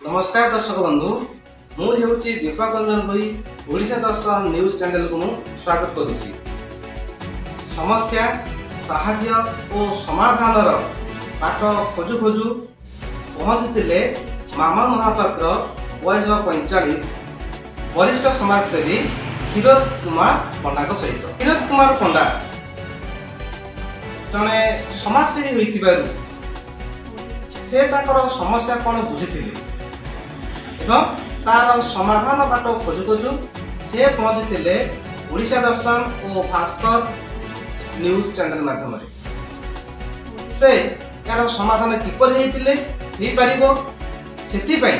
ନମସ୍କାର ଦର୍ଶକ ବନ୍ଧୁ, ମୁଁ ହେଉଛି ଦୀପକ ରଞ୍ଜନ ଭୋଇ। ଓଡ଼ିଶା ଦର୍ଶନ ନ୍ୟୁଜ୍ ଚ୍ୟାନେଲକୁ ମୁଁ ସ୍ୱାଗତ କରୁଛି। ସମସ୍ୟା, ସାହାଯ୍ୟ ଓ ସମାଧାନର ବାଟ ଖୋଜୁ ଖୋଜୁ ପହଞ୍ଚିଥିଲେ ମାମା ମହାପାତ୍ର, ବୟସ 45, ବରିଷ୍ଠ ସମାଜସେବୀ କ୍ଷୀରୋଦ କୁମାର ପଣ୍ଡାଙ୍କ ସହିତ। କ୍ଷୀରୋଦ କୁମାର ପଣ୍ଡା ଜଣେ ସମାଜସେବୀ ହୋଇଥିବାରୁ ସେ ତାଙ୍କର ସମସ୍ୟା କ'ଣ ବୁଝିଥିଲେ ଏବଂ ତାର ସମାଧାନ ବାଟ ଖୋଜୁ ଖୋଜୁ ସେ ପହଞ୍ଚିଥିଲେ ଓଡ଼ିଶା ଦର୍ଶନ ଓ ଭାସ୍କର ନ୍ୟୁଜ୍ ଚ୍ୟାନେଲ ମାଧ୍ୟମରେ। ସେ ଏହାର ସମାଧାନ କିପରି ହେଇଥିଲେ ହେଇପାରିବ, ସେଥିପାଇଁ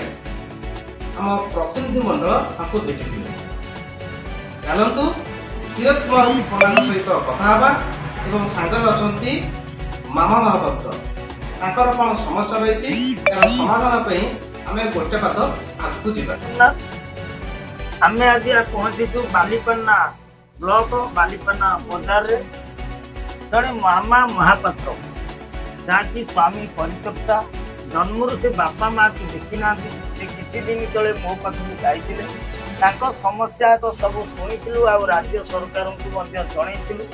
ଆମ ପ୍ରତିନିଧି ମଣ୍ଡଳ ତାଙ୍କୁ ଭେଟିଥିଲେ। ଚାଲନ୍ତୁ କ୍ଷୀରୋଦ କୁମାର ପଣ୍ଡାଙ୍କ ସହିତ କଥା ହେବା ଏବଂ ସାଙ୍ଗରେ ଅଛନ୍ତି ମାମା ମହାପାତ୍ର। ତାଙ୍କର କ'ଣ ସମସ୍ୟା ରହିଛି, ଏହାର ସମାଧାନ ପାଇଁ ଆମେ ଗୋଟେ ପାଦ ଆଗକୁ ଯିବା। ଆମେ ଆଜି ପହଞ୍ଚିଛୁ ବାଲିପାଟଣା ବ୍ଲକ ବାଲିପାଟଣା ବଜାରରେ। ଜଣେ ମାମା ମହାପାତ୍ର, ଯାହାକି ସ୍ୱାମୀ ପରିତ୍ୟକ୍ତା, ଜନ୍ମରୁ ସେ ବାପା ମାଆକୁ ଦେଖିନାହାନ୍ତି। ସେ କିଛି ଦିନ ତଳେ ମୋ ପାଖକୁ ଯାଇଥିଲେ। ତାଙ୍କ ସମସ୍ୟା ତ ସବୁ ଶୁଣିଥିଲୁ ଆଉ ରାଜ୍ୟ ସରକାରଙ୍କୁ ମଧ୍ୟ ଜଣେଇଥିଲୁ।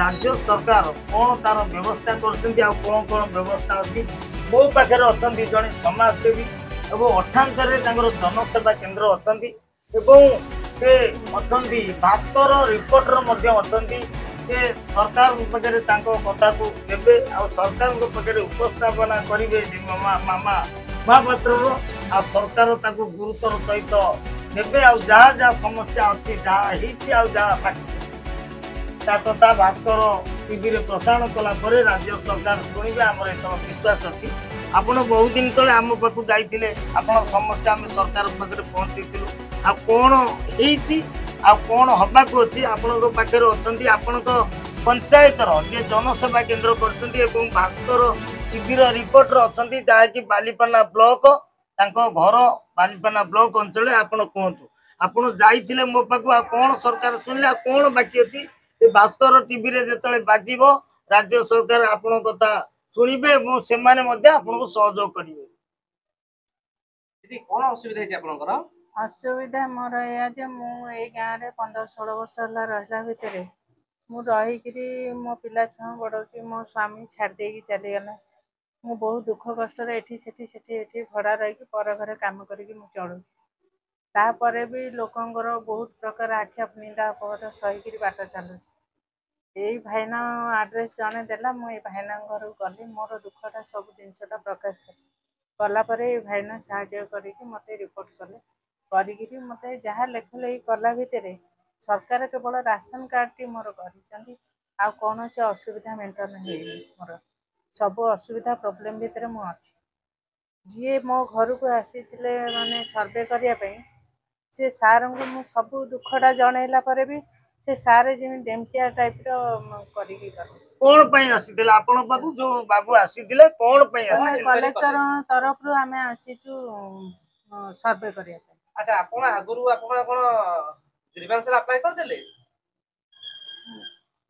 ରାଜ୍ୟ ସରକାର କ'ଣ ତାର ବ୍ୟବସ୍ଥା କରୁଛନ୍ତି ଆଉ କ'ଣ କ'ଣ ବ୍ୟବସ୍ଥା ଅଛି। ମୋ ପାଖରେ ଅଛନ୍ତି ଜଣେ ସମାଜସେବୀ ଏବଂ ଅଠାନ୍ତରରେ ତାଙ୍କର ଜନସେବା କେନ୍ଦ୍ର ଅଛନ୍ତି ଏବଂ ସେ ଅଛନ୍ତି ଭାସ୍କର ରିପୋର୍ଟର ମଧ୍ୟ ଅଛନ୍ତି। ସେ ସରକାରଙ୍କ ପାଖରେ ତାଙ୍କ କଥାକୁ ନେବେ ଆଉ ସରକାରଙ୍କ ପାଖରେ ଉପସ୍ଥାପନା କରିବେ ଯେ ମାମା ମାମା ମହାପାତ୍ରର, ଆଉ ସରକାର ତାକୁ ଗୁରୁତ୍ୱର ସହିତ ନେବେ ଆଉ ଯାହା ଯାହା ସମସ୍ୟା ଅଛି, ଯାହା ହେଇଛି ଆଉ ଯାହା ବାକି, ତା କଥା ଭାସ୍କର ଟିଭିରେ ପ୍ରସାରଣ କଲା ପରେ ରାଜ୍ୟ ସରକାର ଶୁଣିବେ, ଆମର ଏତକ ବିଶ୍ୱାସ ଅଛି। ଆପଣ ବହୁତ ଦିନ ତଳେ ଆମ ପାଖକୁ ଯାଇଥିଲେ, ଆପଣ ସମସ୍ୟା ଆମେ ସରକାରଙ୍କ ପାଖରେ ପହଞ୍ଚେଇଥିଲୁ। ଆଉ କ'ଣ ହେଇଛି ଆଉ କ'ଣ ହବାକୁ ଅଛି, ଆପଣଙ୍କ ପାଖରେ ଅଛନ୍ତି ଆପଣଙ୍କ ପଞ୍ଚାୟତର ଯିଏ ଜନସେବା କେନ୍ଦ୍ର କରିଛନ୍ତି ଏବଂ ଭାସ୍କର ଟିଭିର ରିପୋର୍ଟର ଅଛନ୍ତି, ଯାହାକି ବାଲିପାଟଣା ବ୍ଲକ, ତାଙ୍କ ଘର ବାଲିପାଟଣା ବ୍ଲକ ଅଞ୍ଚଳରେ। ଆପଣ କୁହନ୍ତୁ, ଆପଣ ଯାଇଥିଲେ ମୋ ପାଖକୁ, ଆଉ କ'ଣ ସରକାର ଶୁଣିଲେ ଆଉ କ'ଣ ବାକି ଅଛି? ଏ ଭାସ୍କର ଟିଭିରେ ଯେତେବେଳେ ବାଜିବ, ରାଜ୍ୟ ସରକାର ଆପଣଙ୍କ କଥା ଶୁଣିବେ ଏବଂ ସେମାନେ ମଧ୍ୟ ଆପଣଙ୍କୁ ସହଯୋଗ କରିବେ। ଦିଦି, କ'ଣ ଅସୁବିଧା ହେଇଛି ଆପଣଙ୍କର? ଅସୁବିଧା ମୋର ଏଇଆ ଯେ ମୁଁ ଏଇ ଗାଁରେ 15-16 ବର୍ଷ ହେଲା ରହିଲା ଭିତରେ ମୁଁ ରହିକିରି ମୋ ପିଲା ଛୁଆଙ୍କୁ ବଢ଼ଉଛି। ମୋ ସ୍ୱାମୀ ଛାଡ଼ି ଦେଇକି ଚାଲିଗଲା। ମୁଁ ବହୁତ ଦୁଃଖ କଷ୍ଟରେ ଏଠି ସେଠି ସେଠି ଏଠି ଭଡ଼ା ରହିକି ପର ଘରେ କାମ କରିକି ମୁଁ ଚଳୁଛି। ତାପରେ ବି ଲୋକଙ୍କର ବହୁତ ପ୍ରକାର ଆକ୍ଷେପ, ନିନ୍ଦା, ଅପବାଦ ସହିକିରି ବାଟ ଚାଲୁଛି। ଏଇ ଭାଇନା ଆଡ୍ରେସ୍ ଜଣେ ଦେଲା, ମୁଁ ଏଇ ଭାଇନାଙ୍କ ଘରକୁ ଗଲି। ମୋର ଦୁଃଖଟା ସବୁ ଜିନିଷଟା ପ୍ରକାଶ କଲି। କଲା ପରେ ଏଇ ଭାଇନା ସାହାଯ୍ୟ କରିକି ମୋତେ ରିପୋର୍ଟ କଲେ। କରିକିରି ମୋତେ ଯାହା ଲେଖାଲେଖି କଲା ଭିତରେ ସରକାର କେବଳ ରାସନ କାର୍ଡ଼ଟି ମୋର କରିଛନ୍ତି, ଆଉ କୌଣସି ଅସୁବିଧା ମେଣ୍ଟନ ହେଇନି ମୋର। ସବୁ ଅସୁବିଧା ପ୍ରୋବ୍ଲେମ୍ ଭିତରେ ମୁଁ ଅଛି। ଯିଏ ମୋ ଘରକୁ ଆସିଥିଲେ ମାନେ ସର୍ଭେ କରିବା ପାଇଁ, ସେ ସାର୍ଙ୍କୁ ମୁଁ ସବୁ ଦୁଃଖଟା ଜଣେଇଲା ପରେ ବି ସେ ସାର୍ ଯେମିତି ଡେମ୍କିଆ ଟାଇପ୍ର କରିକି ଗଲେ। କ'ଣ ପାଇଁ ଆସିଥିଲେ ଆପଣଙ୍କ ପାଖକୁ? ଯୋଉ ବାବୁ ଆସିଥିଲେ କ'ଣ ପାଇଁ ଆସିଥିଲେ? କଲେକ୍ଟର ତରଫରୁ ଆମେ ଆସିଛୁ ସର୍ଭେ କରିବା ପାଇଁ। ଆଚ୍ଛା, ଆପଣ ଆଗରୁ ଆପଣ କ'ଣ ଗ୍ରିଭାନ୍ସରେ ଆପ୍ଲାଏ କରିଥିଲେ?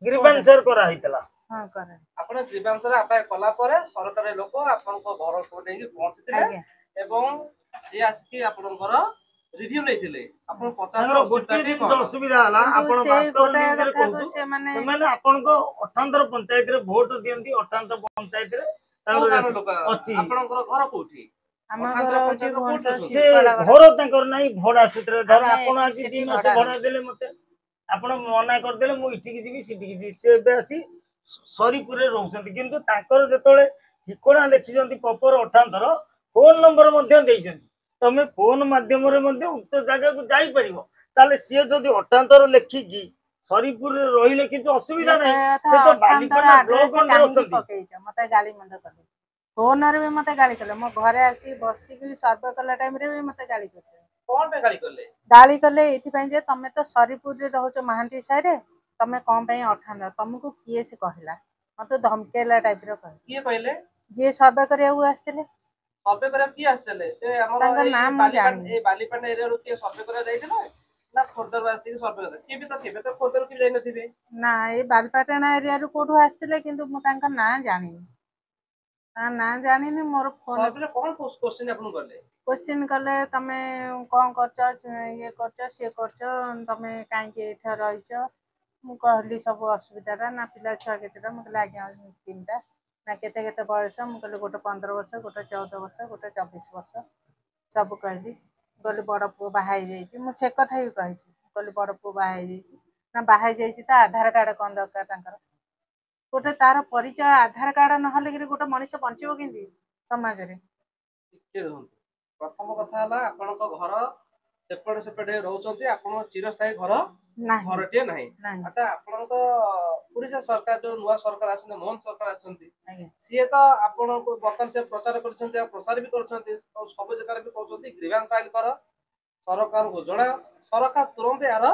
ଗ୍ରିଭାନ୍ସରେ କରାହେଇଥିଲା। ହଁ, କରେ। ଆପଣ ଗ୍ରିଭାନ୍ସରେ ଆପ୍ଲାଏ କଲା ପରେ ସରକାରୀ ଲୋକ ଆପଣଙ୍କ ଘରକୁ ନେଇକି ପହଞ୍ଚିଥିଲେ ଏବଂ ସିଏ ଆସିକି ଆପଣଙ୍କର ରିଭ୍ୟୁ ନେଇଥିଲେ। ଆପଣ ତାଙ୍କର ଗୋଟିଏ ଜିନିଷ ଅସୁବିଧା ହେଲା, ଆପଣ କହୁଛୁ ସେମାନେ ଆପଣଙ୍କ ଅଠାନ୍ତର ପଞ୍ଚାୟତରେ ଭୋଟ ଦିଅନ୍ତି। ଅଠାନ୍ତର ପଞ୍ଚାୟତରେ ଅଛି। ଆପଣଙ୍କର ଘର କୋଉଠି? ସେ ଘର ତାଙ୍କର ନାହିଁ, ଭଡା ସୂତ୍ରରେ। ଧର ଆପଣ ଆଜି 2 ମାସ ଭଡା ଦେଲେ ମତେ, ଆପଣ ମନା କରିଦେଲେ ମୁଁ ଏଠିକି ଯିବି ସେଠିକି ଯିବି। ସେ ଏବେ ଆସି ସରିପୁରରେ ରହୁଛନ୍ତି, କିନ୍ତୁ ତାଙ୍କର ଯେତେବେଳେ ଠିକଣା ଲେଖିଛନ୍ତି ପ୍ରପର ଅଠାନ୍ତର, ଫୋନ ନମ୍ବର ମଧ୍ୟ ଦେଇଛନ୍ତି, ତମେ ଫୋନ ମାଧ୍ୟମରେ ମଧ୍ୟ ଉକ୍ତ ଜାଗାକୁ ଯାଇପାରିବ। ତାହେଲେ ସିଏ ଯଦି ଅଠାନ୍ତର ଲେଖିକି ସରିପୁରରେ ରହିଲେ କିଛି ଅସୁବିଧା ନାହିଁ। ସେ ତ ବାଲିପାଟଣା ବ୍ଲକ ଅଛନ୍ତି। ମତେ ଗାଳି ମନ୍ଦ କଲେ, ଫୋନରେ ବି ମତେ ଗାଳି କଲେ, ମୋ ଘରେ ଆସିକି ବସିକି ସର୍ଭେ କଲା ଟାଇମରେ ବି ମତେ ଗାଳି କରିଛନ୍ତି। କଣ ପାଇଁ ଗାଳି କଲେ? ଗାଳି କଲେ ଏଇଥିପାଇଁ ଯେ ତମେ ତ ସରିପୁରରେ ରହୁଛ ମହାନ୍ତି ସାହିରେ, ତମେ କଣ ପାଇଁ ଅଠାନ୍ତ, ତମକୁ କିଏ ସେ କହିଲା? ମତେ ଧମକେଇଲା ଟାଇପର କହିଲେ। କିଏ କହିଲେ? ଯିଏ ସର୍ଭେ କରିବାକୁ ଆସିଥିଲେ। ସର୍ଭେ କରିବାକୁ କିଏ ଆସିଥିଲେ? ତାଙ୍କ ନାଁ ମୁଁ ଜାଣିନି। ଏ ବାଲିପାଟଣା ଏରିଆରୁ କିଏ ସର୍ଭେ କରିବାକୁ ଯାଇଥିଲେ ନା ଖୋର୍ଦ୍ଧାରୁ ଆସିକି ସର୍ଭେ କଲେ? କିଏ ବି ତ ଥିବେ ତ, ଖୋର୍ଦ୍ଧାରୁ କିଏ ଯାଇନଥିବେ ନା, ଏଇ ବାଲିପାଟଣା ଏରିଆରୁ କୋଉଠୁ ଆସିଥିଲେ, କିନ୍ତୁ ମୁଁ ତାଙ୍କ ନାଁ ଜାଣିନି। ତା ନାଁ ଜାଣିନି ମୋର ଫୋନ। ସର୍ଭେରେ କଣ କୋଶ୍ଚିନ୍ ଆପଣଙ୍କୁ କଲେ? କୋଶ୍ଚିନ୍ କଲେ ତମେ କଣ କରୁଛ, ଇଏ କରୁଛ, ସିଏ କରୁଛ, ତମେ କାହିଁକି ଏଇଠି ରହିଛ। ମୁଁ କହିଲି ସବୁ ଅସୁବିଧାଟା। ନା ପିଲା ଛୁଆ କେତେଟା? ମୁଁ କହିଲି ଆଜ୍ଞା 3ଟା। ନା କେତେ କେତେ ବୟସ? ମୁଁ କହିଲି ଗୋଟେ 15 ବର୍ଷ, ଗୋଟେ 14 ବର୍ଷ, ଗୋଟେ 24 ବର୍ଷ। ସବୁ କହିଲି। କହିଲି ବଡ଼ ପୁଅ ବାହା ହେଇଯାଇଛି, ମୁଁ ସେ କଥା ବି କହିଛି। କହିଲି ବଡ଼ ପୁଅ ବାହା ହେଇଯାଇଛି। ନା ବାହା ହେଇଯାଇଛି ତ ଆଧାର କାର୍ଡ଼ କଣ ଦରକାର ତାଙ୍କର? ଗୋଟେ ତାର ପରିଚୟ ଆଧାର କାର୍ଡ଼ ନହେଲେ କିରି ଗୋଟେ ମଣିଷ ବଞ୍ଚିବ କେମିତି ସମାଜରେ? ଟିକେ ରୁହନ୍ତୁ। ପ୍ରଥମ କଥା ହେଲା ଆପଣଙ୍କ ଘର ସେପଟେ ସେପଟେ ରହୁଛନ୍ତି, ଆପଣଙ୍କ ଚିରସ୍ଥାୟୀ ଘର ନାହିଁ, ଘରଟିଏ ନାହିଁ। ନାହିଁ। ଆଚ୍ଛା, ଆପଣଙ୍କ ଓଡିଶା ସରକାର ଯୋଉ ନୂଆ ସରକାର ଆସିଛନ୍ତି, ମୋହନ ସରକାର ଆସିଛନ୍ତି, ଆଜ୍ଞା, ସିଏ ତ ଆପଣଙ୍କୁ ବର୍ତ୍ତମାନ ସେ ପ୍ରଚାର କରିଛନ୍ତି ଆଉ ପ୍ରସାର ବି କରୁଛନ୍ତି, ଆଉ ସବୁ ଜାଗାରେ ବି କହୁଛନ୍ତି ଗ୍ରିଭାନ୍ସ ଫାଇଲ କର, ସରକାରଙ୍କୁ ଜଣାଅ, ସରକାର ତୁରନ୍ତ ଏହାର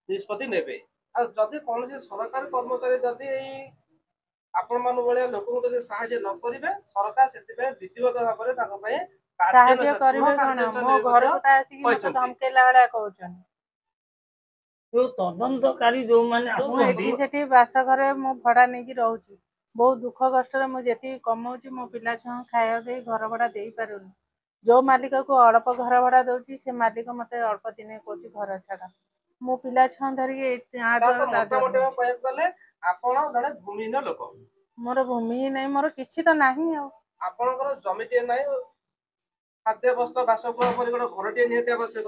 ନିଷ୍ପତ୍ତି ନେବେ। ଆଉ ଯଦି କୌଣସି ସରକାରୀ କର୍ମଚାରୀ ଯଦି ଏଇ ଆପଣମାନଙ୍କ ଭଳିଆ ଲୋକଙ୍କୁ ଯଦି ସାହାଯ୍ୟ ନ କରିବେ, ସରକାର ସେଥିପାଇଁ ବିଧିବଦ୍ଧ ଭାବରେ ତାଙ୍କ ପାଇଁ ସାହାଯ୍ୟ କାର୍ଯ୍ୟାନୁଷ୍ଠାନ କରିବେ ଦୃଢ କଣ? କାର୍ଯ୍ୟାନୁଷ୍ଠାନ ମୋ ନେବେ ମଧ୍ୟ ଘରକୁ ତ ଆସିକି ମତେ କହିଛନ୍ତି। ଧମକେଇଲା ଭଳିଆ କହୁଛନ୍ତି। ଯୋଉ ତଦନ୍ତକାରୀ ଯୋଉମାନେ ମୁଁ ଆସୁଛନ୍ତି, ଏଠି ସେଠି ବାସଘରେ ମୁଁ ଭଡ଼ା ନେଇକି ରହୁଛି। ବହୁତ ଦୁଃଖ କଷ୍ଟରେ ମୁଁ ଯେତିକି କମଉଛି ମୋ ପିଲା ଛୁଆଙ୍କୁ ଖାଇବାକୁ ଦେଇ ଘର ଭଡ଼ା ଦେଇପାରୁନି। ଯୋଉ ମାଲିକକୁ ଅଳ୍ପ ଘର ଭଡ଼ା ଦଉଛି, ସେ ମାଲିକ ମତେ ଅଳ୍ପ ଦିନେ କହୁଛି ଘର ଛାଡ଼। ମୁଁ ପିଲା ଛୁଆଙ୍କୁ ଧରିକି ଆ ତା ଦ୍ୱାର ତ ତା ଦ୍ୱାର ମୋଟାମୋଟି ହଉଛି। କହିବାକୁ ଗଲେ ଆପଣ ଜଣେ ଭୂମିହୀନ ଲୋକ। ମୋର ଭୂମି ହିଁ ନାହିଁ, ମୋର କିଛି ତ ନାହିଁ। ଆଉ ଆପଣଙ୍କର ଜମିଟିଏ ନାହିଁ, ଖାଦ୍ୟ ବସ୍ତ୍ର ବାସଗୃହ ପରି ଗୋଟେ ଘରଟିଏ ନିହାତି ଆବଶ୍ୟକ,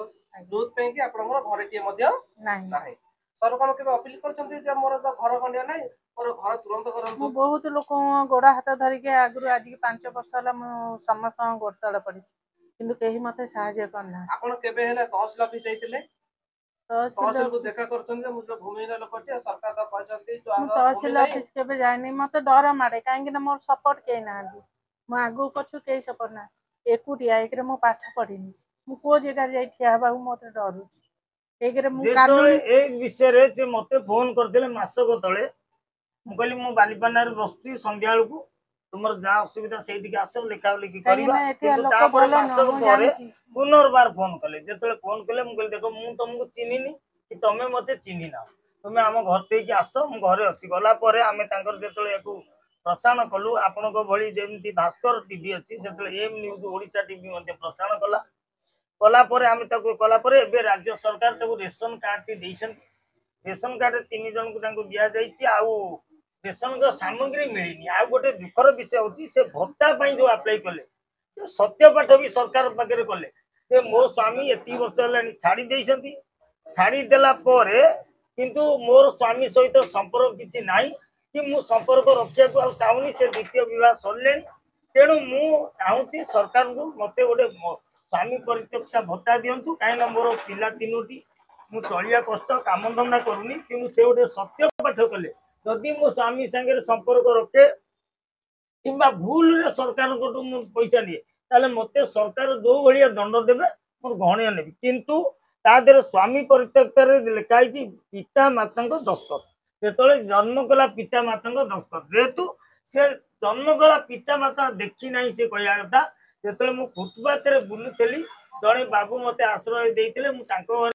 ଯୋଉଥିପାଇଁ କି ଆପଣଙ୍କର ଘରଟିଏ ମଧ୍ୟ ନାହିଁ। ନାହିଁ। ସରକାର କେବେ ଅପିଲ କରିଛନ୍ତି ଯେ ମୋର ତ ଘର ଖଣ୍ଡିଏ ନାହିଁ, ମୋର ଘର ତୁରନ୍ତ କରନ୍ତୁ? ମୁଁ ବହୁତ ଲୋକଙ୍କ ଗୋଡ଼ ହାତ ଧରିକି ଆଗରୁ, ଆଜିକି 5 ବର୍ଷ ହେଲା ମୁଁ ସମସ୍ତଙ୍କ ଗୋଡ଼ ତଳେ ପଡ଼ିଛି, କିନ୍ତୁ କେହି ମତେ ସାହାଯ୍ୟ କରିନାହାନ୍ତି। ଆପଣ କେବେ ହେଲେ ତହସିଲ ଅଫିସ ଯାଇଥିଲେ? ତହସିଲ ତହସିଲକୁ ଅଫିସ ଦେଖା କରୁଛନ୍ତି ଯେ ମୁଁ ଯୋଉ ଭୂମିହୀନ ଲୋକଟି, ସରକାର ତ କହିଛନ୍ତି ଯୋଉ ମୁଁ ଆମର ଭୂମି ତହସିଲ ନାହିଁ। ଅଫିସ କେବେ ଯାଇନି। ମତେ ଡର ମାଡେ, କାହିଁକି ନା ମୋର ସପୋର୍ଟ କେହି ନାହାନ୍ତି। ମୁଁ ଆଗକୁ ପଛକୁ କେହି ସପୋର୍ଟ ନାହାନ୍ତି, ଏକୁଟିଆ। ଏକରେ ମୁଁ ପାଠ ପଢିନି, ମୁଁ କୋଉ ଜାଗାରେ ଯାଇ ଠିଆ ହେବାକୁ ମତେ ଡରୁଛି। ଏକରେ ମୁଁ ଯେତେବେଳେ କାନୁନ ଏଇ ବିଷୟରେ ସେ ମତେ ଫୋନ କରିଥିଲେ ମାସକ ତଳେ, ମୁଁ କହିଲି ମୁଁ ବାଲିପାଟଣାରେ ବସୁଛି, ସନ୍ଧ୍ୟା ବେଳକୁ ତୁମର ଯାହା ଅସୁବିଧା ସେଇଠିକି ଆସ, ଲେଖାଲେଖି କାହିଁକି କରିବା। ନା ଏଠି କିନ୍ତୁ ଲୋକ ତାପରେ ଭଲ ନୁହଁ, ମାସକ ମୁଁ ପରେ ଜାଣିଛି। ପୁନର୍ବାର ଫୋନ କଲେ। ଯେତେବେଳେ ଫୋନ କଲେ ମୁଁ କହିଲି ଦେଖ, ମୁଁ ତମକୁ ଚିହ୍ନିନି କି ତମେ ମତେ ଚିହ୍ନି ନାହ, ତୁମେ ଆମ ଘର ଦେଇକି ଆସ, ମୁଁ ଘରେ ଅଛି। ଗଲା ପରେ ଆମେ ତାଙ୍କର ଯେତେବେଳେ ୟାକୁ ପ୍ରସାରଣ କଲୁ, ଆପଣଙ୍କ ଭଳି ଯେମିତି ଭାସ୍କର ଟିଭି ଅଛି, ସେତେବେଳେ ଏମ୍ ନ୍ୟୁଜ୍ ଓଡ଼ିଶା ଟିଭି ମଧ୍ୟ ପ୍ରସାରଣ କଲା। କଲା ପରେ ଆମେ ତାକୁ କଲା ପରେ ଏବେ ରାଜ୍ୟ ସରକାର ତାକୁ ରେସନ କାର୍ଡଟି ଦେଇଛନ୍ତି। ରେସନ କାର୍ଡରେ 3 ଜଣଙ୍କୁ ତାଙ୍କୁ ଦିଆଯାଇଛି, ଆଉ ରେସନର ସାମଗ୍ରୀ ମିଳିନି। ଆଉ ଗୋଟେ ଦୁଃଖର ବିଷୟ ହଉଛି, ସେ ଭତ୍ତା ପାଇଁ ଯୋଉ ଆପ୍ଲାଏ କଲେ, ସେ ସତ୍ୟପାଠ ବି ସରକାର ପାଖରେ କଲେ ଯେ ମୋ ସ୍ୱାମୀ ଏତିକି ବର୍ଷ ହେଲାଣି ଛାଡ଼ି ଦେଇଛନ୍ତି, ଛାଡ଼ି ଦେଲା ପରେ କିନ୍ତୁ ମୋର ସ୍ୱାମୀ ସହିତ ସମ୍ପର୍କ କିଛି ନାହିଁ କି ମୁଁ ସମ୍ପର୍କ ରଖିବାକୁ ଆଉ ଚାହୁଁନି, ସେ ଦ୍ୱିତୀୟ ବିବାହ ସରିଲେଣି, ତେଣୁ ମୁଁ ଚାହୁଁଛି ସରକାରଙ୍କୁ ମତେ ଗୋଟେ ସ୍ୱାମୀ ପରିତ୍ୟକ୍ତା ଭତ୍ତା ଦିଅନ୍ତୁ, କାହିଁକିନା ମୋର ପିଲା 3ଟି, ମୁଁ ଚଳିବା କଷ୍ଟ, କାମଧନ୍ଦା କରୁନି। କିନ୍ତୁ ସେ ଗୋଟେ ସତ୍ୟପାଠ କଲେ, ଯଦି ମୋ ସ୍ୱାମୀ ସାଙ୍ଗରେ ସମ୍ପର୍କ ରଖେ କିମ୍ବା ଭୁଲରେ ସରକାରଙ୍କଠୁ ମୁଁ ପଇସା ନିଏ, ତାହେଲେ ମତେ ସରକାର ଯୋଉ ଭଳିଆ ଦଣ୍ଡ ଦେବେ ମୁଁ ଗ୍ରହଣୀୟ ନେବି। କିନ୍ତୁ ତା ଦେହରେ ସ୍ୱାମୀ ପରିତ୍ୟକ୍ତାରେ ଲେଖା ହେଇଛି ପିତା ମାତାଙ୍କ ଦସ୍ତଖତ, ଯେତେବେଳେ ଜନ୍ମ କଲା ପିତା ମାତାଙ୍କ ଦସ୍ତଖତ, ଯେହେତୁ ସେ ଜନ୍ମ କଲା ପିତା ମାତା ଦେଖି ନାହିଁ, ସେ କହିବା କଥା ଯେତେବେଳେ ମୁଁ ଫୁଟପାଥରେ ବୁଲୁଥିଲି ଜଣେ ବାବୁ ମତେ ଆଶ୍ରୟ ଦେଇଥିଲେ, ମୁଁ ତାଙ୍କ ଘରେ